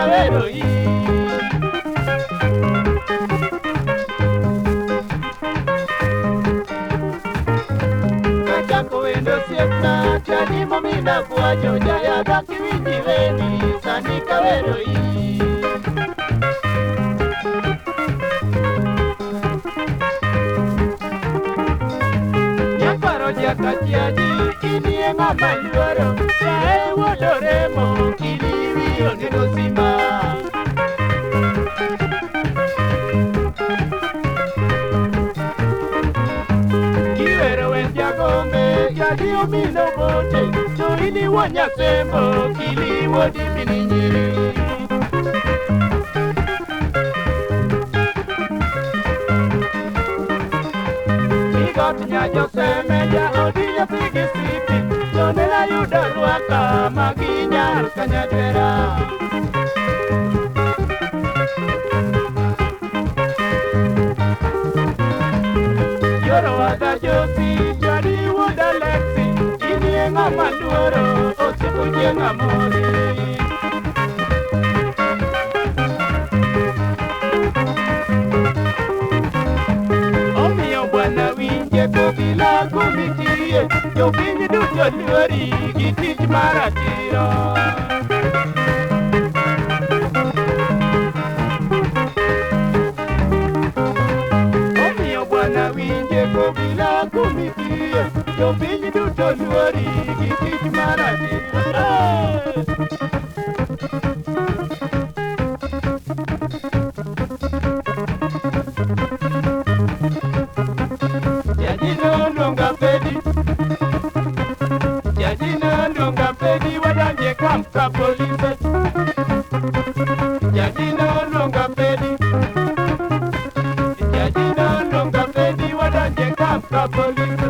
kaweroi. Kachako wendo osiepna tialimo mina bwajo jayadha kiwinji wendi sani kaweroi. Nyakwaro jakachiaji inie ng'ama luoro yae wuod Oremo kiliwi onego simba. Kiwero wend jagombe jadi omino bote to in iwuon nyasembo kili wuod mini nyiri. Migot nyajoseme jaodi nyathi gi sipi to ne ayudo rwaka maginyar kanyadwera. Yoro wadha Josi jadi wuod Alexi inie ng'ama luoro osiepo chieng' amori. Omiyo bwana winje kobila kumitiye jopiny duto luori gi tich mar ratiro. Omiyo bwana winje kobila kumitiye jopiny duto luori gi tich mar ratiro. Jajino luonga pedi wadonje kamp ka polise. Jajino luonga pedi, jajino luonga pedi wadonje kamp ka polise.